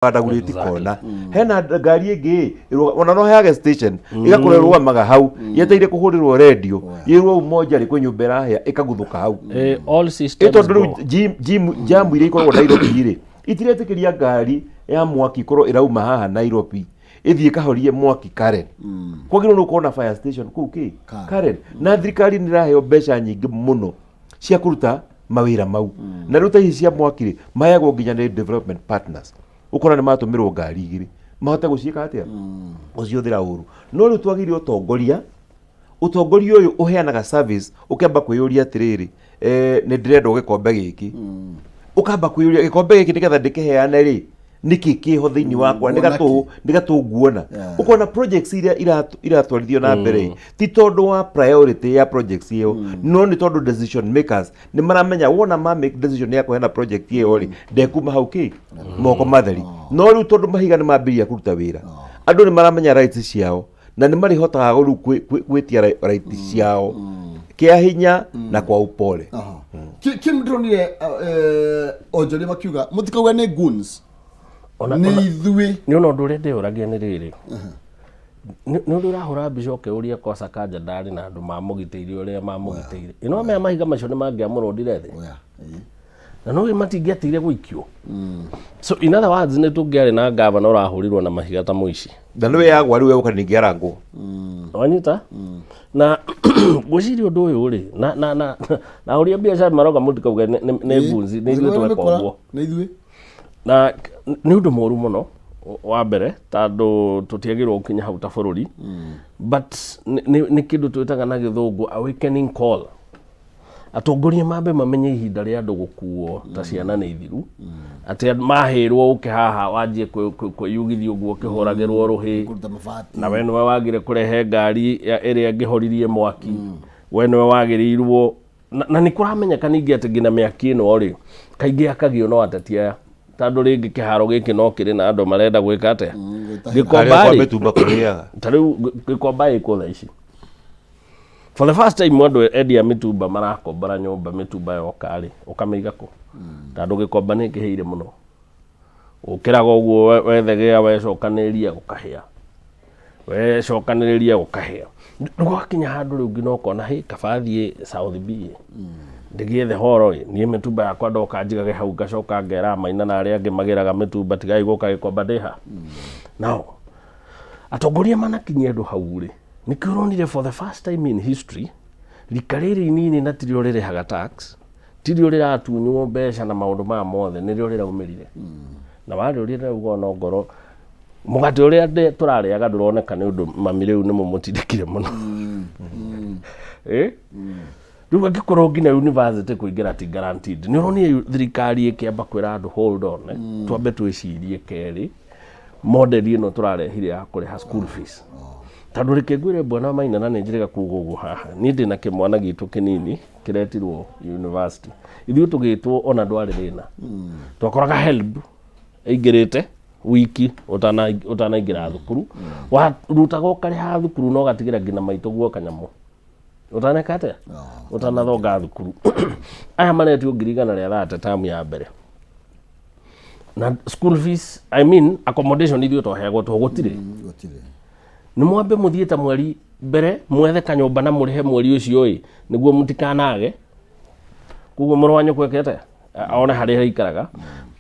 Ndagurĩti kona hena ngari ĩngĩ ona no heage station ĩgakorwo ĩrũgamaga hau yeteire kũhũrĩrwo redio yĩrwo Umoja rĩ kwĩ nyũmba ĩrahĩa ĩkaguthũka hau. All ĩ systems tondũ go. rĩu jamu iria ikoragwo Nairobi rĩ itiretĩkĩria ngari ya mwaki ikorwo ĩrauma haha Nairobi ĩthiĩ ĩkahorie mwaki Karen. Kwagĩrĩirwo nĩ gũkorwo na fire station kũu kĩ Karen. Karen, na thirikari nĩ ĩraheo mbeca nyingĩ mũno cia kũruta mawĩra mau, na rĩu ta ici cia mwaki rĩ maheagwo nginya nĩ development partners, ũkona nĩ matũmĩrwo ngari igĩrĩ mahote gũciĩka atĩa, gũcihũthĩra ũru. No rĩu twagĩrĩire ũtongoria, ũtongoria ũyũ ũheanaga service, ũkĩamba kwĩyũria atĩrĩrĩ, nĩ ndĩrenda gĩkombe gĩkĩ, ũkamba kwĩyũria gĩkombe gĩkĩ nĩgetha ndĩkĩheane rĩ, nĩkĩ kĩho thĩinĩ wakwa nĩ Nguona gatũ nĩ gatũ nguona. Ũkona projects iria iratwarithio na mbere ĩ, ti tondũ wa priority ya projects ĩyo, no nĩ tondũ decision makers nĩ maramenya wona ma make decision ya kũheana project ĩyo rĩ, ndekuma hau kĩ moko matheri. No rĩu tondũ mahiga nĩ mambĩrĩria kũruta wĩra, andũ nĩ maramenya rights ciao na nĩ marĩhotaga rĩu gwĩtia rights ciao kĩa hinya na kwa upole. Kim ndĩronire onjoria makiuga mũtikauge nĩ goons, nĩ ithuĩ. Nĩ ona ũndũ ũrĩa ndĩyũragia nĩ rĩrĩ, nĩ ũndũ ũrahũra mbica ũkĩũria kosa kanja ndarĩ na andũ mamũgitĩire ũrĩa mamũgitĩire ĩno mea mahiga macio nĩ mangĩamũrondire thĩ. Oya, ĩĩ. Na no matingĩatigire gũikio. So in other words, nĩ tũngĩarĩ na gavana ũrahũrirwo na mahiga ta mũici. Na nĩwe yagwa rĩu egũka ningĩ arangwo. Wanyita na ngwĩciria ũndũ ũyũ rĩ na ũrĩa biacara maroga mũtikauge nĩ ngunzi, nĩ ithuĩ tweka ũguo. Nĩ ithuĩ. Na nĩ ũndũ mũru mũno wa mbere tondũ tũtiagĩrĩirwo gũkinya hau ta bũrũri, but nĩ kĩndũ twĩtaga na gĩthũngũ awakening call. Atongoria mambe mamenye ihinda rĩa andũ gũkuo ta ciana nĩ ithiru, atĩ mahĩrwo ũke haha wanjie kwĩyugithia ũguo ũkĩhũragĩrwo rũhĩ. Kũruta mabati. Na we nĩwe wagire kũrehe ngari ĩrĩa ĩngĩhoririe mwaki, we nĩwe wagĩrĩirwo na nĩ kũramenyeka ningĩ atĩ nginya mĩaki ĩno rĩ kaingĩ yakagio no ateti aya, tondũ rĩngĩ kĩharo gĩkĩ no kĩrĩ na andũ marenda gwĩka atĩa? Gwĩtahĩra. Gĩkomba Harĩa kwa rĩ mĩtumba kũrĩaga. Ta rĩu Gĩkomba ĩkwo thaa ici for the first time, andũ endia mĩtumba marakombora nyũmba, mĩtumba yoka rĩ ũkamĩiga kũ? Tondũ Gĩkomba nĩ kĩhĩire mũno, ũkĩraga ũguo wethegea wecokanĩrĩria gũkahĩa, wecokanĩrĩria gũkahĩa, rĩu gwakinya handũ rĩu nginya ũkona hĩ kaba thiĩ South B ndĩgĩethe horo ĩ niĩ mĩtumba yakwa ndoka njigage hau, ngacoka ngera Maina na arĩa angĩ magĩraga mĩtumba, tigai gũka Gĩkomba ndĩha nao. Atongoria manakinyia andũ hau rĩ, nĩkĩo ũronire for the first time in history rika rĩrĩ inini na tirio rĩrĩhaga tax, tirio rĩratunywo mbeca na maũndũ maya mothe, nĩrĩo rĩraumĩrire na warĩũria rĩrauga ona ngoro mũgate ũrĩa tũrarĩaga ndũroneka nĩ ũndũ mami rĩu nĩ mũmũtindĩkire mũno. Ĩ rĩu angĩkorwo nginya university kũingĩra ti guaranteed, nĩ ũronire thirikari ĩkĩamba kwĩra andũ hold on, twambe twĩcirie kerĩ model ĩno tũrarehire ya kũrĩha school fees, tondũ reke ngwĩre bwana Maina, na nĩ njĩrĩga kuga ũguo haha, niĩ ndĩna kĩmwana gitũ kĩnini kĩretirwo university, ithuĩ tũgĩtwo ona ndwarĩ thĩna, twakoraga HELB ĩingĩrĩte wiki ũtanaingĩra thukuru, warutaga ũkarĩha thukuru na ũgatigĩra nginya maitũ guo kanyamũ ũtaneka atĩa, ũtanathonga thukuru. Aya maretio 130,000 tamu ya mbere na school fees, I mean accommodation, ithuĩ twaheagwo tũhũ, gũtirĩ. Gũtirĩ. Nĩ mwambe mũthiĩ ta mweri mbere mwethe kanyũmba na mũrĩhe mweri ũcio ĩ nĩguo mũtikanage koguo mũrũ wa nyũkwa eke atĩa, one harĩa aikaraga,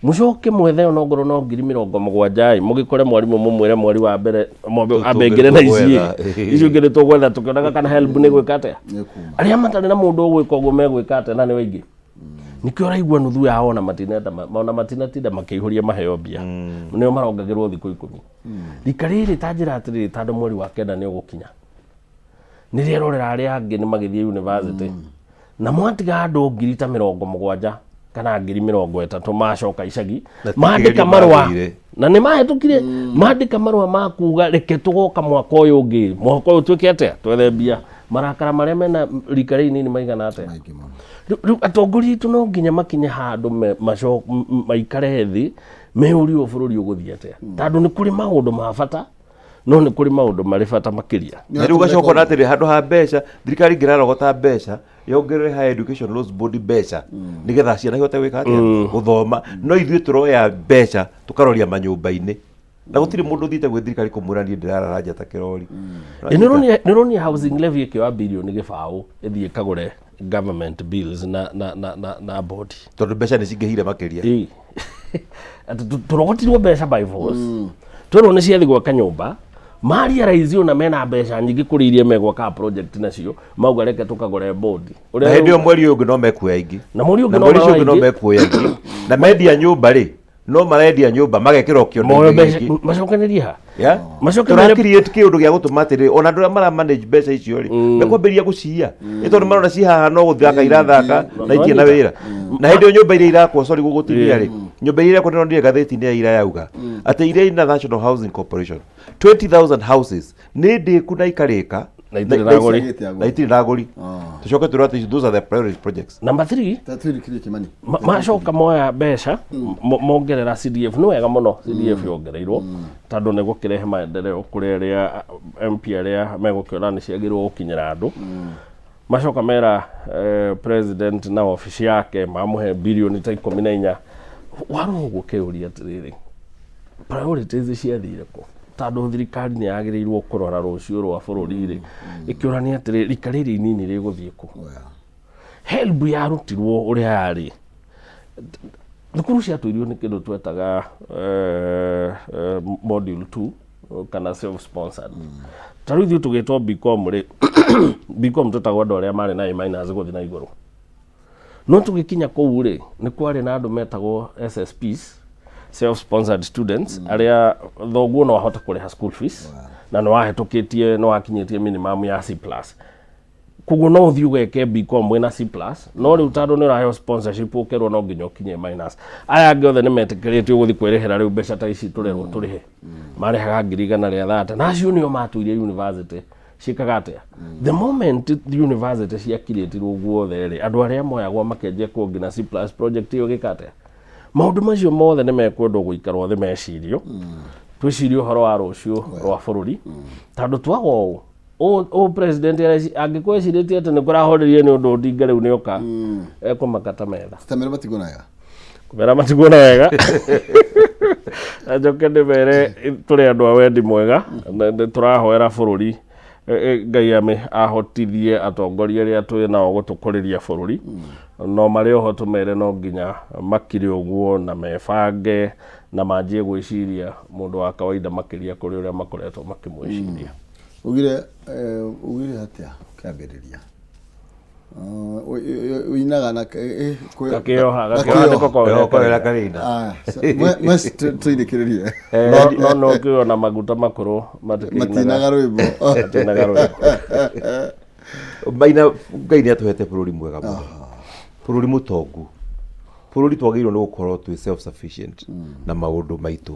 mũcoke mwethe onongorwo no 70,000 ĩ mũgĩkore mwarimũ mũmwĩre mweri wa mbere mwambe ambe aingĩre na ici ĩ. Tũgwetha. Icio ingĩ nĩ tũgwetha tũkĩonaga kana HELB nĩ gwĩka atĩa. Nĩ kuma. Arĩa matarĩ na mũndũ ũgwĩka ũguo megwĩka atĩa? Na nĩ waingĩ nĩkĩo ũraigua nuthu yao ona matinenda ona matinatinda makĩihũria maheo mbia, nĩo marongagĩrwo thikũ 10. Rika rĩrĩ ta njĩra atĩrĩrĩ, tondũ mweri wa kenda nĩ ũgũkinya, nĩ rĩerorera arĩa angĩ nĩ magĩthiĩ university na mwatiga andũ ta 70,000 kana 30,000 macoka icagi. Na ti Mandĩka kĩgerio marũa magĩire. Na nĩ mahĩtũkire, mandĩka marũa ma kuga reke tũgoka mwaka ũyũ ũngĩ, mwaka ũyũ twĩke atĩa, twethe mbia. Marakara marĩa mena rika rĩu inini maigana atĩa? Maingĩ mũno. Rĩu atongoria aitũ no nginya makinye handũ maikare thĩ meyũrie ũyũ bũrũri ũgũthiĩ atĩa, tondũ nĩ kũrĩ maũndũ ma bata. No nĩ kũrĩ maũndũ marĩ bata makĩria. Na rĩu ũgacoka ona atĩrĩ, handũ ha mbeca thirikari ĩngĩrarogota mbeca yongerere Higher Education Loans Board mbeca nĩgetha ciana ihote gwĩka atĩa, gũthoma. No ithuĩ tũroya mbeca tũkaroria manyũmba-inĩ, na gũtirĩ mũndũ ũthiĩte gwĩ thirikari kũmwĩra niĩ ndĩrarara nja ta kĩrori. Ĩ nĩ ũronire housing levy ĩkĩoya birioni 0 ĩthiĩ ĩkagũre government bills na body? Tondũ mbeca nĩ cingĩhire makĩria. Ĩ. Atĩ tũrogotirwo mbeca by force, twerwo nĩ ciathi gwaka nyũmba, marealize ona mena mbeca nyingĩ kũrĩ iria megwaka project nacio, mauga reke tũkagũre bond. Na hĩndĩ ĩyo mweri ũyũ ũngĩ no mekuoya ingĩ. Na mweri ũngĩ na no mweri ũcio maroya ũngĩ no ingĩ. mekuoya ingĩ, na mendia nyũmba rĩ, no marendia nyũmba magekĩra Moyo kĩondo-inĩ mbeca gĩkĩ. Macokanĩrie ha? Yeah? Macoke Tũra create kĩũndũ gĩa gũtũma atĩrĩ, ona andũ arĩa mara manage mbeca icio rĩ, mekwambĩrĩria gũciya, nĩ tondũ marona ci haha no gũthaka irathaka na itirĩ na wĩra. Na hĩndĩ ĩyo nyũmba iria irakwo, sorry gũgũtinia rĩ, nyũmba iria irakwo, ndĩronire ngathĩti-inĩ ya ira yauga atĩ iria ina National Housing Corporation 20,000 houses nĩ ndĩku na ikarĩka. Na itirĩ na agũri. Na itirĩ na agũri. Tũcoke tũrwo atĩ those are the priority projects. Number 3. Tatwirikire Kimani. Macoka moya mbeca mongerera CDF. Nĩ wega mũno CDF yongereirwo, tondũ nĩ gũkĩrehe maendeleo kũrĩ arĩa MP arĩa megũkĩona nĩ ciagĩrĩirwo gũkinyĩra andũ. Macoka mera president na obici yake mamũhe birioni ta 14. Warora ũguo ũkeyũria atĩrĩrĩ, priorities ciathire kũ? Tondũ thirikari nĩ yagĩrĩirwo kũrora rũciũ rwa bũrũri rĩ, ĩkĩũrania atĩrĩ, rika rĩrĩ inini rĩgũthiĩ kũ? HELB yarutirwo ũrĩa yarĩ, thukuru ciatũirio nĩ kĩndũ twetaga module 2 kana self sponsored. Ta rĩu ithuĩ tũgĩtwo BCom rĩ, BCom twetagwo andũ arĩa marĩ na A minus gũthiĩ na igũrũ. No tũgĩkinya kũu rĩ, nĩ kwarĩ na andũ metagwo SSPs, self sponsored students, arĩa thoguo no ahote kũrĩha school fees na nĩ wahĩtũkĩtie, nĩ wakinyĩtie minimum ya C plus. Koguo no ũthiĩ ũgeke BCom wĩna C plus, no rĩu tondũ nĩ ũraheo sponsorship, ũkerwo no nginya ũkinye minus. Aya angĩ othe nĩ metĩkĩrĩtio gũthiĩ kwĩrĩhĩra. Rĩu mbeca ta ici tũrerwo tũrĩhe, marĩhaga 130,000, na acio nĩo matũire university ciĩkaga atĩa? The moment university ciakirĩtirwo guothe rĩ, andũ arĩa moyagwo makĩanjia kuo nginya C plus project ĩyo ĩgĩka atĩa? Maũndũ macio mothe nĩ mekwendwo gũikarwo thĩ mecirio, twĩcirie ũhoro wa rũciũ rwa bũrũri, tondũ twaga ũũ ũ president angĩkorwo ecirĩtie atĩ nĩ kũrahoririe nĩ ũndũ Odinga rĩu nĩ oka ekũmaka ta metha. Tamera matigona wega. Kũmera matiguona wega, na njoke ndĩmere tũrĩ andũ a wendi mwega na nĩ tũrahoera bũrũri, Ngai ame ahotithie atongoria arĩa twĩ nao gũtũkũrĩria bũrũri. No marĩ oho tũmere no nginya makire ũguo na mebange na manjie gwĩciria mũndũ wa kawaida makĩria kũrĩ ũrĩa makoretwo makĩmwĩciria. Ugire atĩa ũkĩambĩrĩria? Ũinaga na Gakĩoha, gakĩoha nĩko Gakĩoha koĩ. Karĩina. Ah, tũinĩkĩrĩrie. No kĩo na maguta makũrũ matikĩinaga. Matinaga rwĩmbo. Matinaga rwĩmbo. Maina, Ngai nĩ atũhete bũrũri mwega mũno, bũrũri mũtongu, bũrũri twagĩrĩirwo nĩ gũkorwo twĩ self sufficient na maũndũ maitũ.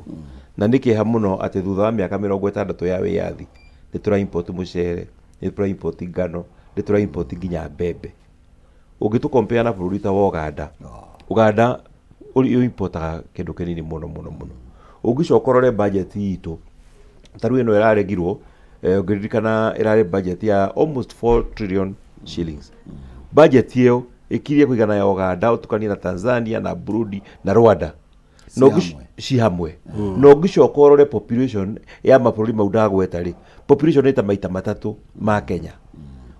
Na nĩ kĩeha mũno atĩ thutha wa mĩaka 60 ya wĩyathi nĩ tũra import mũcere, nĩ tũra import ngano, nĩ tũra import nginya mbembe. Ũngĩtũ compare na bũrũri ta wa Uganda, Uganda ũrĩ importaga kĩndũ kĩnini mũno mũno mũno. Ũngĩcoka ũrore budget itũ, ta rĩu ĩno ĩraregirwo, ũngĩririkana ĩrarĩ budget ya almost 4 trillion shillings. Budget ĩyo ĩkirie kũigana ya Uganda ũtukanie na Tanzania na Burundi na Rwanda. Na hamwe. Ci hamwe. Na ũngĩcoka ũrore population ya mabũrũri mau ndagweta rĩ, population nĩ ta maita matatũ ma Kenya.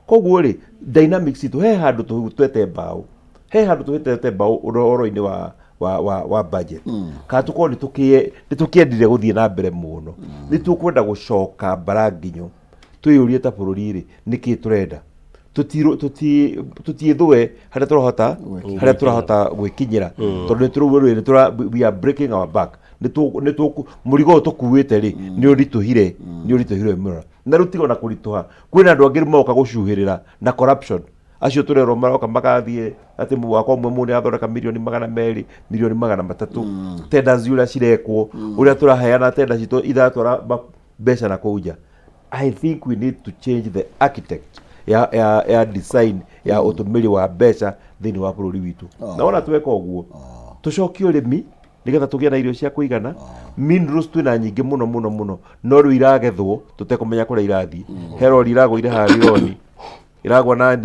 Koguo rĩ, dynamics itũ he handũ twete mbaũ, he handũ tũhĩtete mbaũ ũhoro-inĩ wa budget. Kana tũkorwo nĩ tũkĩendire gũthiĩ na mbere mũno, nĩ tũkwenda gũcoka mbara nginyo, twĩyũrie ta bũrũri rĩ, nĩkĩ tũrenda? Tũtiĩthũe harĩa tũrahota gwĩkinyĩra, tondũ nĩ tũrauga rĩ, nĩ we are breaking our back. Nĩ mũrigo ũyũ tũkuĩte rĩ, nĩ ũritũhire mũno. Na rĩu tiga ona kũritũha, kwĩna andũ angĩ rĩu magoka gũcuhĩrĩra na corruption. Acio tũrerwo maroka magathiĩ atĩ mwaka ũmwe mũndũ nĩathondeka 200,000,000, 300,000,000. Tenders ũrĩa cirekwo, ũrĩa tũraheana tender citũ iratwara mbeca na kũu nja. I think we need to change the architect ya design ya ũtũmĩri wa mbeca thĩinĩ wa bũrũri witũ. Na wona tweka ũguo, tũcokie ũrĩmi. Nĩgetha tũgĩe na irio cia kũigana. Minerals twĩna nyingĩ mũno mũno mũno, no rĩu iragethwo tũtekũmenya kũrĩa irathiĩ. He rori iragũire haha Rironi, ĩragwa na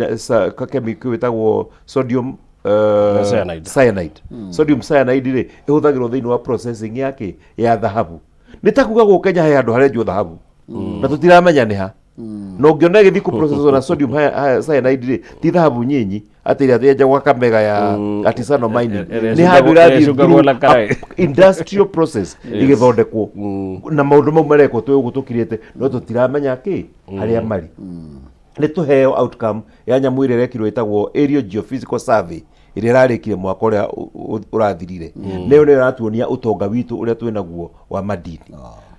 chemical ĩtagwo sodium Cyanide. Cyanide. Sodium cyanide rĩ, ĩhũthagĩrwo thĩinĩ wa processing ya kĩ ya thahabu. Nĩ ta kuga gũkũ Kenya he handũ harenjwo thahabu na tũtiramenya nĩ ha, na ũngĩona ĩgĩthiĩ kũ process na sodium cyanide rĩ, ti thahabu nyinyi atĩ ĩrĩa yenjagwo Kakamega ya artisanal mining. Ĩrĩa Nĩ handũ ĩrathiĩ ĩrĩa ĩcungagwo through na karai. a industrial process ĩgĩthondekwo, na maũndũ mau marekwo twĩ ũguo tũkirĩte, no tũtiramenya kĩ harĩa marĩ. Nĩ tũheo outcome ya nyamũ ĩrĩa ĩrekirwo ĩtagwo aerial geophysical survey, ĩrĩa ĩrarĩkire mwaka ũrĩa ũrathirire. Nayo nĩyo ĩratuonia ũtonga witũ ũrĩa twĩ naguo wa madini.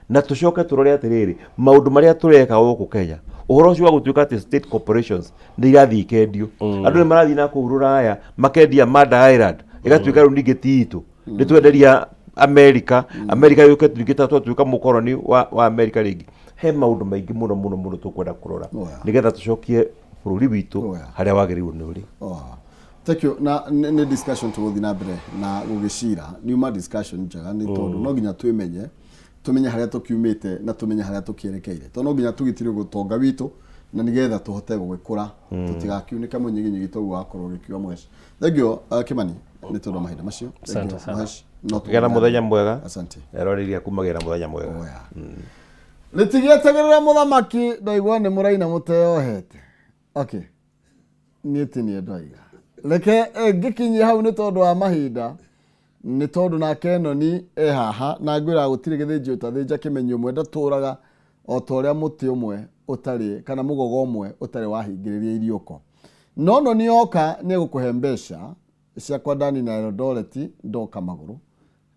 Na tũcoke tũrore atĩrĩrĩ, maũndũ marĩa tũreka gũkũ Kenya, ũhoro ũcio wa gũtuĩka atĩ state corporations nĩ irathiĩ ikendio, andũ nĩ marathiĩ na kũu rũraya makendia Manda Island, ĩgatuĩka rĩu ningĩ ti itũ, nĩ twenderia America. America yũke ningĩ ta twatuĩka mũkoroni wa America rĩngĩ. He maũndũ maingĩ mũno mũno mũno tũkwenda kũrora nĩgetha tũcokie bũrũri witũ harĩa wagĩrĩirwo nĩ ũrĩ. Oh. Thank you. Na nĩ discussion tũgũthiĩ na mbere na gũgĩcira. Nĩ discussion njega, nĩ tondũ no nginya twĩmenye, tũmenye harĩa tũkiumĩte na tũmenye harĩa tũkĩerekeire, tondũ no nginya tũgitĩre gũtonga witũ na nĩgetha tũhote gũgĩkũra, tũtigakiunĩke mũnyiginyigi toguo wakorwo ũgĩkiuga Mhesh. Thank you, Kimani, nĩ tondũ wa mahinda macio. Thank Asante you, sana. Mhesh. No Gĩa na mũthenya mwega. Asante. Eroreri aku magĩe na mũthenya mwega. Oya. Rĩtigĩetagĩrĩra mũthamaki, ndaigua nĩ mũraina mũteyohete. Okay. Niĩ ti niĩ ndoiga. Reke ngĩkinyie hau nĩ tondũ wa mahinda, nĩ tondũ nake Noni e haha na ngwĩra gũtirĩ gĩthĩnji ũtathĩnja kĩmenyi ũmwe ndatũraga, o ta ũrĩa mũtĩ ũmwe ũtarĩ kana mũgogo ũmwe ũtarĩ wahingĩrĩria iriũko. No Noni oka nĩ egũkũhe mbeca ciakwa ndani na Eldoret ndoka magũrũ.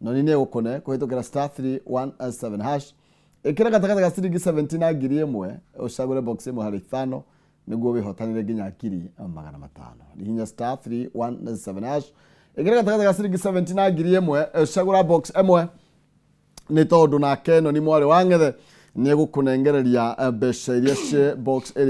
Noni nĩ egũkũne kũhĩtũkĩra *317#. Ĩkĩra gatagatĩ ga ciringi 70 na 1000, ũcagũre box ĩmwe harĩ ithano nĩguo wĩhotanĩre nginya 500,000. Hihinya *317#, ĩkĩra gatagatĩ ga ciringi 70 na 1000, ũcagũra box ĩmwe, nĩ tondũ nake Noni mwarĩ wa Ng'ethe nĩ egũkũnengereria mbeca iria ciĩ box ĩrĩa.